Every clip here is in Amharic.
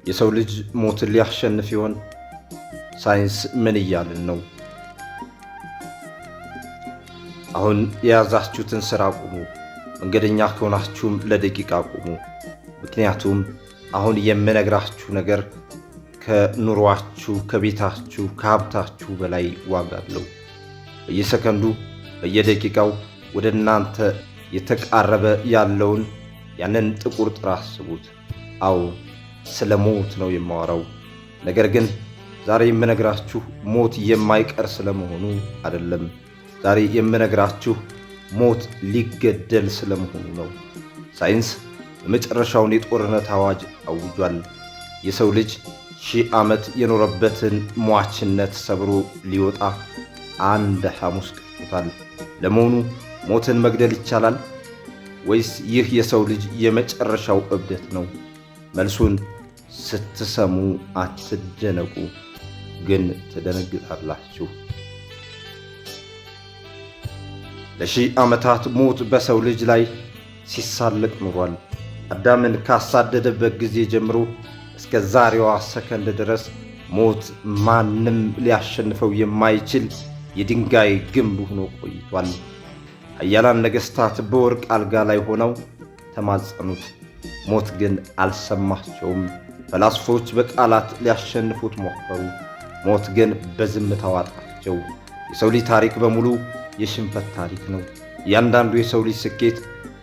የሰው ልጅ ሞትን ሊያሸንፍ ይሆን? ሳይንስ ምን እያልን ነው? አሁን የያዛችሁትን ሥራ አቁሙ። መንገደኛ ከሆናችሁም ለደቂቃ አቁሙ። ምክንያቱም አሁን የምነግራችሁ ነገር ከኑሯችሁ፣ ከቤታችሁ፣ ከሀብታችሁ በላይ ዋጋ አለው። በየሰከንዱ በየደቂቃው ወደ እናንተ የተቃረበ ያለውን ያንን ጥቁር ጥራ አስቡት። አዎ፣ ስለ ሞት ነው የማወራው። ነገር ግን ዛሬ የምነግራችሁ ሞት የማይቀር ስለመሆኑ አይደለም። ዛሬ የምነግራችሁ ሞት ሊገደል ስለመሆኑ ነው። ሳይንስ የመጨረሻውን የጦርነት አዋጅ አውጇል። የሰው ልጅ 1000 ዓመት የኖረበትን ሟችነት ሰብሮ ሊወጣ አንድ ሐሙስ ቀርቶታል። ለመሆኑ ሞትን መግደል ይቻላል ወይስ ይህ የሰው ልጅ የመጨረሻው እብደት ነው? መልሱን ስትሰሙ አትደነቁ፣ ግን ትደነግጣላችሁ። ለሺህ ዓመታት ሞት በሰው ልጅ ላይ ሲሳለቅ ኖሯል። አዳምን ካሳደደበት ጊዜ ጀምሮ እስከ ዛሬዋ ሰከንድ ድረስ ሞት ማንም ሊያሸንፈው የማይችል የድንጋይ ግንብ ሆኖ ቆይቷል። ኃያላን ነገሥታት በወርቅ አልጋ ላይ ሆነው ተማጸኑት፣ ሞት ግን አልሰማቸውም። ፈላስፎች በቃላት ሊያሸንፉት ሞከሩ፣ ሞት ግን በዝምታ ዋጣቸው። የሰው ልጅ ታሪክ በሙሉ የሽንፈት ታሪክ ነው። እያንዳንዱ የሰው ልጅ ስኬት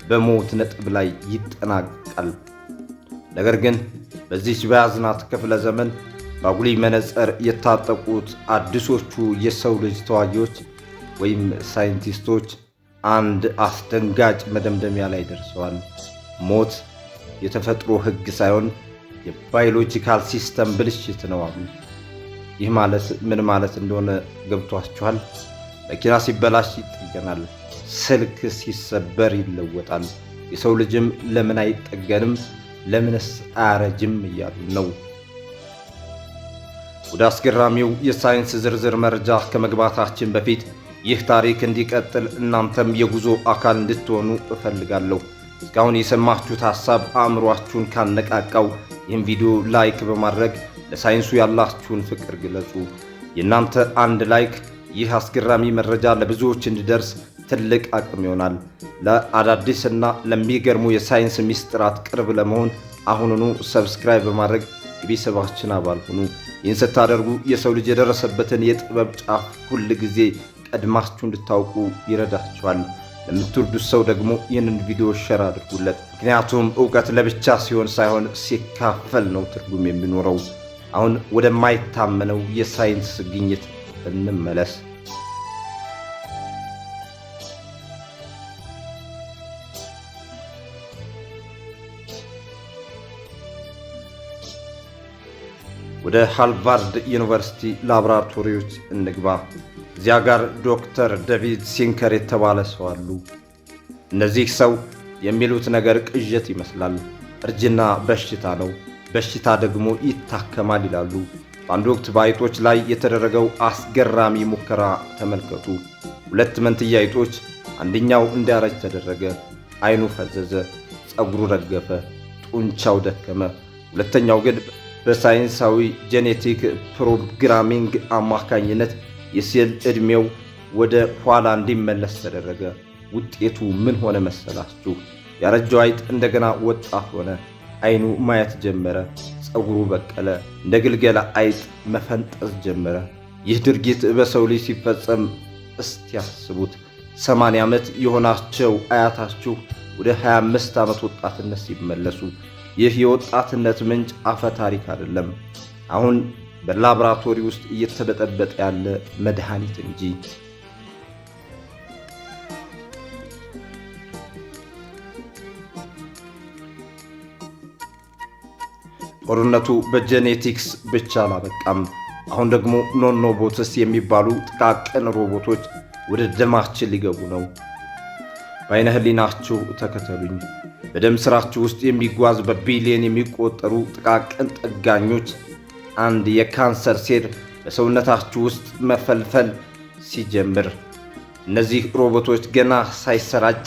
በሞት ነጥብ ላይ ይጠናቀቃል። ነገር ግን በዚች በያዝናት ክፍለ ዘመን በአጉሊ መነጽር የታጠቁት አዲሶቹ የሰው ልጅ ተዋጊዎች ወይም ሳይንቲስቶች አንድ አስደንጋጭ መደምደሚያ ላይ ደርሰዋል። ሞት የተፈጥሮ ሕግ ሳይሆን የ biological system ብልሽት ነው አሉ። ይህ ማለት ምን ማለት እንደሆነ ገብቷችኋል? መኪና ሲበላሽ ይጠገናል። ስልክ ሲሰበር ይለወጣል። የሰው ልጅም ለምን አይጠገንም? ለምንስ አያረጅም? እያሉ ነው። ወደ አስገራሚው የሳይንስ ዝርዝር መረጃ ከመግባታችን በፊት ይህ ታሪክ እንዲቀጥል እናንተም የጉዞ አካል እንድትሆኑ እፈልጋለሁ። እስካሁን የሰማችሁት ሐሳብ አእምሯችሁን ካነቃቃው ይህን ቪዲዮ like በማድረግ ለሳይንሱ ያላችሁን ፍቅር ግለጹ። የእናንተ አንድ like ይህ አስገራሚ መረጃ ለብዙዎች እንዲደርስ ትልቅ አቅም ይሆናል። ለአዳዲስና ለሚገርሙ የሳይንስ ሚስጥራት ቅርብ ለመሆን አሁኑኑ subscribe በማድረግ የቤተሰባችን አባል ሁኑ። ይህን ስታደርጉ የሰው ልጅ የደረሰበትን የጥበብ ጫፍ ሁል ጊዜ ቀድማችሁ እንድታውቁ ይረዳችኋል። ለምትወዱት ሰው ደግሞ ይህንን ቪዲዮ share አድርጉለት። ምክንያቱም እውቀት ለብቻ ሲሆን ሳይሆን ሲካፈል ነው ትርጉም የሚኖረው። አሁን ወደማይታመነው የሳይንስ ግኝት እንመለስ። ወደ ሃርቫርድ ዩኒቨርሲቲ ላቦራቶሪዎች እንግባ። እዚያ ጋር ዶክተር ዴቪድ ሲንከር የተባለ ሰው አሉ። እነዚህ ሰው የሚሉት ነገር ቅዠት ይመስላል። እርጅና በሽታ ነው፣ በሽታ ደግሞ ይታከማል ይላሉ። በአንድ ወቅት በአይጦች ላይ የተደረገው አስገራሚ ሙከራ ተመልከቱ። ሁለት መንትያ አይጦች፣ አንደኛው እንዲያረጅ ተደረገ። አይኑ ፈዘዘ፣ ፀጉሩ ረገፈ፣ ጡንቻው ደከመ። ሁለተኛው ግን በሳይንሳዊ genetic programming አማካኝነት የሴል ዕድሜው ወደ ኋላ እንዲመለስ ተደረገ። ውጤቱ ምን ሆነ መሰላችሁ? ያረጀው አይጥ እንደገና ወጣት ሆነ። አይኑ ማየት ጀመረ። ፀጉሩ በቀለ። እንደ ግልገል አይጥ መፈንጠዝ ጀመረ። ይህ ድርጊት በሰው ልጅ ሲፈጸም እስቲ ያስቡት። 80 ዓመት የሆናቸው አያታችሁ ወደ 25 ዓመት ወጣትነት ሲመለሱ። ይህ የወጣትነት ምንጭ አፈ ታሪክ አይደለም፣ አሁን በላብራቶሪ ውስጥ እየተበጠበጠ ያለ መድኃኒት እንጂ። ጦርነቱ በ genetics ብቻ አላበቃም። አሁን ደግሞ nanobots የሚባሉ ጥቃቅን ሮቦቶች ወደ ደማችን ሊገቡ ነው። በአይነ ህሊናችሁ ተከተሉኝ። በደም ስራችሁ ውስጥ የሚጓዝ በቢሊየን የሚቆጠሩ ጥቃቅን ጠጋኞች አንድ የካንሰር ሴል በሰውነታችሁ ውስጥ መፈልፈል ሲጀምር እነዚህ ሮቦቶች ገና ሳይሰራጭ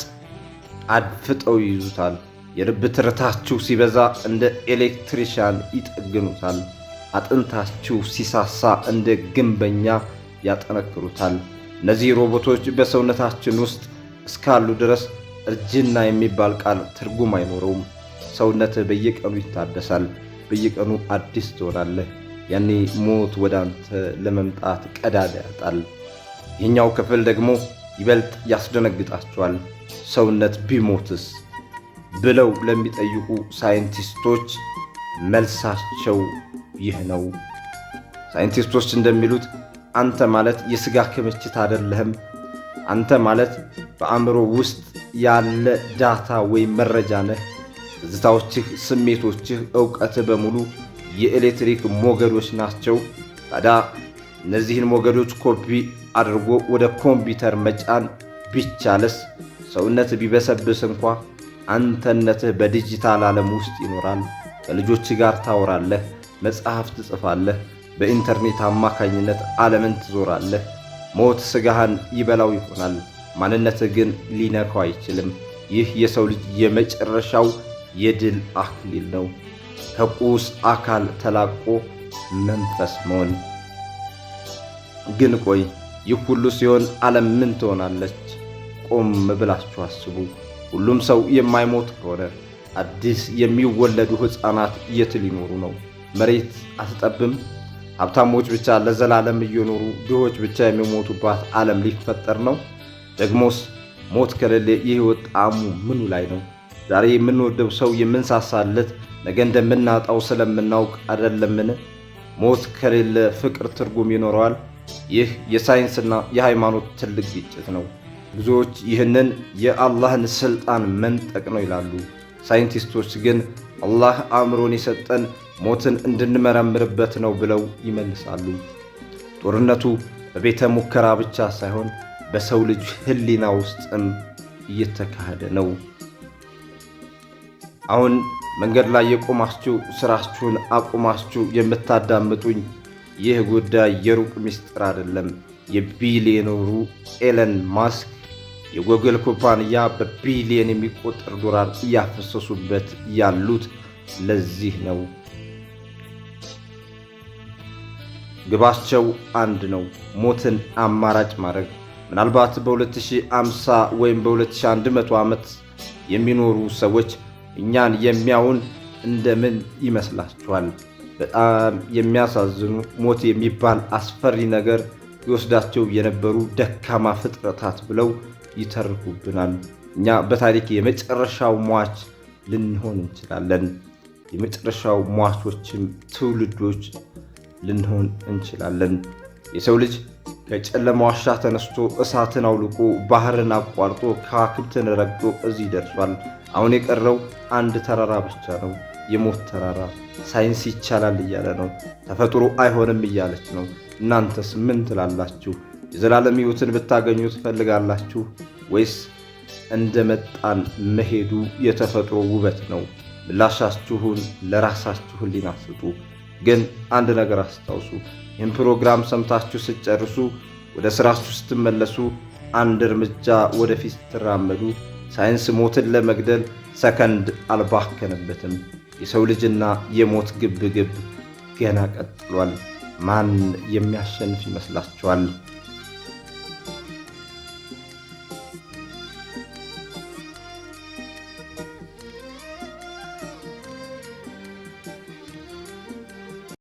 አድፍጠው ይይዙታል። የልብ ትርታችሁ ሲበዛ እንደ electrician ይጠግኑታል። አጥንታችሁ ሲሳሳ እንደ ግንበኛ ያጠነክሩታል። እነዚህ ሮቦቶች በሰውነታችን ውስጥ እስካሉ ድረስ እርጅና የሚባል ቃል ትርጉም አይኖረውም። ሰውነትህ በየቀኑ ይታደሳል። በየቀኑ አዲስ ትሆናለህ። ያኔ ሞት ወደ አንተ ለመምጣት ቀዳዳ ያጣል። ይህኛው ክፍል ደግሞ ይበልጥ ያስደነግጣቸዋል። ሰውነት ቢሞትስ ብለው ለሚጠይቁ ሳይንቲስቶች መልሳቸው ይህ ነው። ሳይንቲስቶች እንደሚሉት አንተ ማለት የስጋ ክምችት አይደለህም። አንተ ማለት በአእምሮ ውስጥ ያለ data ወይም መረጃ ነህ። ትዝታዎችህ፣ ስሜቶችህ፣ እውቀትህ በሙሉ የኤሌክትሪክ ሞገዶች ናቸው። ታዲያ እነዚህን ሞገዶች ኮፒ አድርጎ ወደ ኮምፒውተር መጫን ቢቻልስ? ሰውነት ቢበሰብስ እንኳ አንተነትህ በዲጂታል ዓለም ውስጥ ይኖራል። ከልጆች ጋር ታወራለህ፣ መጽሐፍ ትጽፋለህ፣ በኢንተርኔት አማካኝነት ዓለምን ትዞራለህ። ሞት ስጋህን ይበላው ይሆናል፣ ማንነትህ ግን ሊነካው አይችልም። ይህ የሰው ልጅ የመጨረሻው የድል አክሊል ነው። ከቁስ አካል ተላቆ መንፈስ መሆን። ግን ቆይ፣ ይህ ሁሉ ሲሆን ዓለም ምን ትሆናለች? ቆም ብላችሁ አስቡ። ሁሉም ሰው የማይሞት ከሆነ አዲስ የሚወለዱ ሕፃናት የት ሊኖሩ ነው? መሬት አትጠብም? ሀብታሞች ብቻ ለዘላለም እየኖሩ ድሆች ብቻ የሚሞቱባት ዓለም ሊፈጠር ነው? ደግሞስ ሞት ከሌለ የሕይወት ጣዕሙ ምኑ ላይ ነው? ዛሬ የምንወደው ሰው የምንሳሳለት ነገ እንደምናጣው ስለምናውቅ አይደለምን? ሞት ከሌለ ፍቅር ትርጉም ይኖረዋል? ይህ የሳይንስና የሃይማኖት ትልቅ ግጭት ነው። ብዙዎች ይህንን የአላህን ስልጣን መንጠቅ ነው ይላሉ። ሳይንቲስቶች ግን አላህ አእምሮን የሰጠን ሞትን እንድንመረምርበት ነው ብለው ይመልሳሉ። ጦርነቱ በቤተ ሙከራ ብቻ ሳይሆን በሰው ልጅ ሕሊና ውስጥም እየተካሄደ ነው። አሁን መንገድ ላይ የቆማችሁ፣ ስራችሁን አቁማችሁ የምታዳምጡኝ፣ ይህ ጉዳይ የሩቅ ምስጢር አይደለም። የቢሊዮነሩ ኤለን ማስክ የጎግል ኩባንያ በቢሊዮን የሚቆጠር ዶላር እያፈሰሱበት ያሉት ለዚህ ነው። ግባቸው አንድ ነው፣ ሞትን አማራጭ ማድረግ። ምናልባት በ2050 ወይም በ2100 ዓመት የሚኖሩ ሰዎች እኛን የሚያውን እንደምን ይመስላችኋል? በጣም የሚያሳዝኑ፣ ሞት የሚባል አስፈሪ ነገር ይወስዳቸው የነበሩ ደካማ ፍጥረታት ብለው ይተርኩብናል። እኛ በታሪክ የመጨረሻው ሟች ልንሆን እንችላለን። የመጨረሻው ሟቾችም ትውልዶች ልንሆን እንችላለን። የሰው ልጅ ከጨለማ ዋሻ ተነስቶ እሳትን አውልቆ፣ ባህርን አቋርጦ፣ ከዋክብትን ረግጦ እዚህ ደርሷል። አሁን የቀረው አንድ ተራራ ብቻ ነው፣ የሞት ተራራ። ሳይንስ ይቻላል እያለ ነው። ተፈጥሮ አይሆንም እያለች ነው። እናንተስ ምን ትላላችሁ? የዘላለም ሕይወትን ብታገኙ ትፈልጋላችሁ ወይስ እንደመጣን መሄዱ የተፈጥሮ ውበት ነው? ምላሻችሁን ለራሳችሁ ሕሊና ስጡ። ግን አንድ ነገር አስታውሱ። ይህን ፕሮግራም ሰምታችሁ ስትጨርሱ፣ ወደ ስራችሁ ስትመለሱ፣ አንድ እርምጃ ወደፊት ስትራመዱ፣ ሳይንስ ሞትን ለመግደል ሰከንድ አልባከነበትም። የሰው ልጅና የሞት ግብግብ ገና ቀጥሏል። ማን የሚያሸንፍ ይመስላችኋል?